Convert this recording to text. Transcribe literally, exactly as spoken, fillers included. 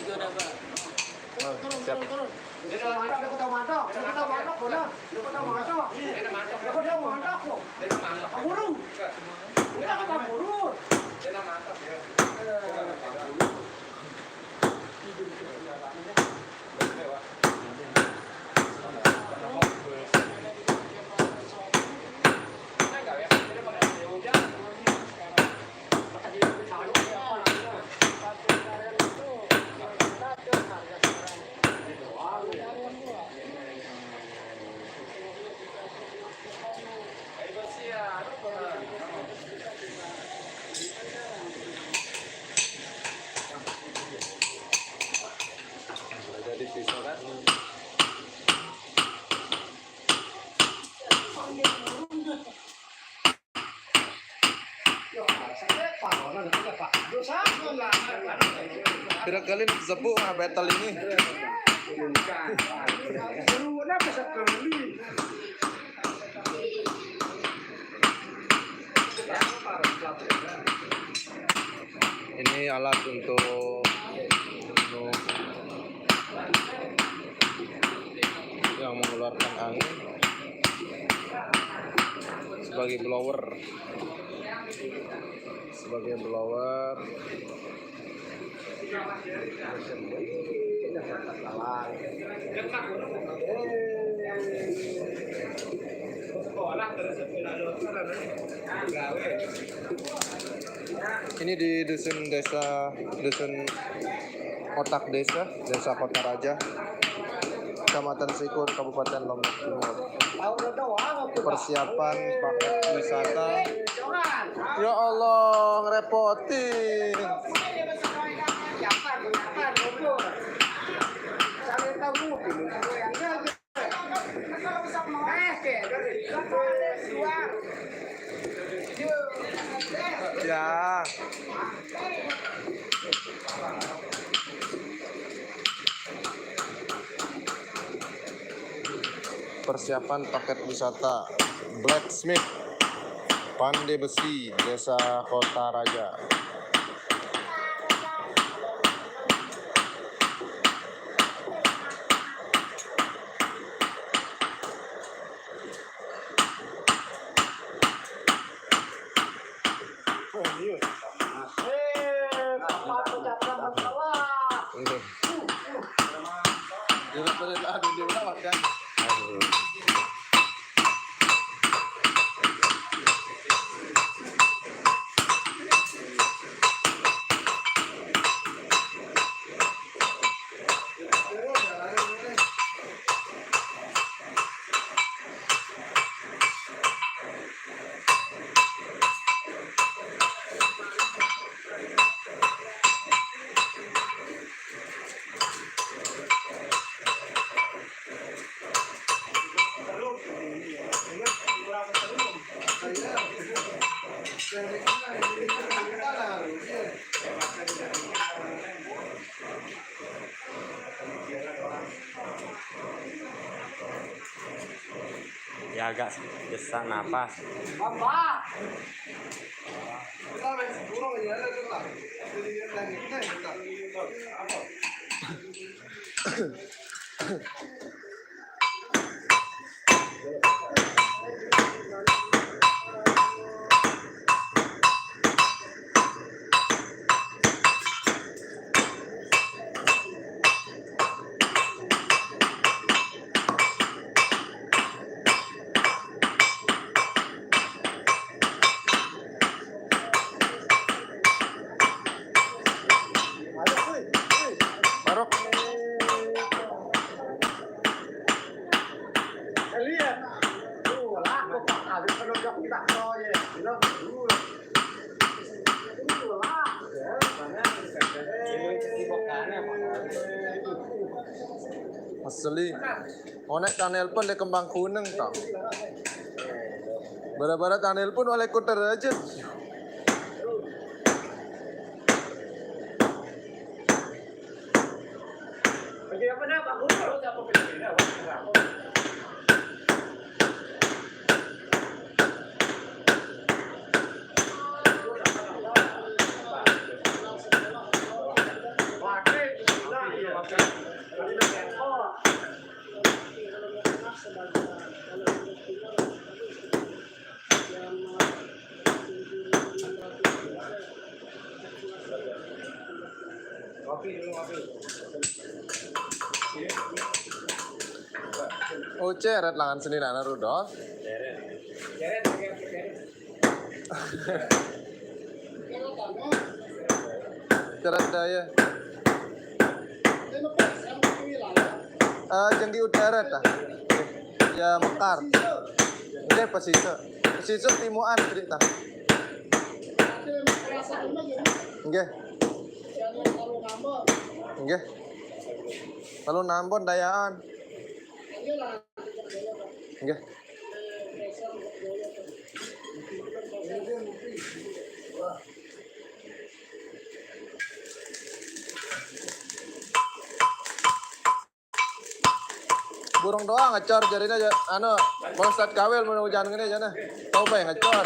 Itu udah, Pak. Oh, siap. Jadi pisau kan? Pira kali nih sepuh, ah, battle ini? Ini alat untuk, untuk yang mengeluarkan angin sebagai blower. Sebagai blower. Ini di dusun desa, dusun Kotak Desa, Desa Kota Raja, Kecamatan Sikur, Kabupaten Lombok Timur. Persiapan paket wisata. Ya Allah, ngerepotin. Ya. Persiapan paket wisata Blacksmith Pande Besi, Desa Kota Raja. Ya, agak sesak napas. Barok. Asli. Onek tak nelpon dia kembang kuning tak. Bara-bara tak nelpon oleh kuter aja. Oh, ceret langan seni nana, Rudolf. Ceret daya. Eh, jenggi udara ta. Ya, mekar. Nggih, pesisir. Pesisir timuan cerita. Nggih. Nggih. Lalu nampun dayaan. Nggih. Burung doang ngecor jarinya aja, anu, Pak Ustadz Kawil mau hujan gini aja nah. Tau bae ngecor.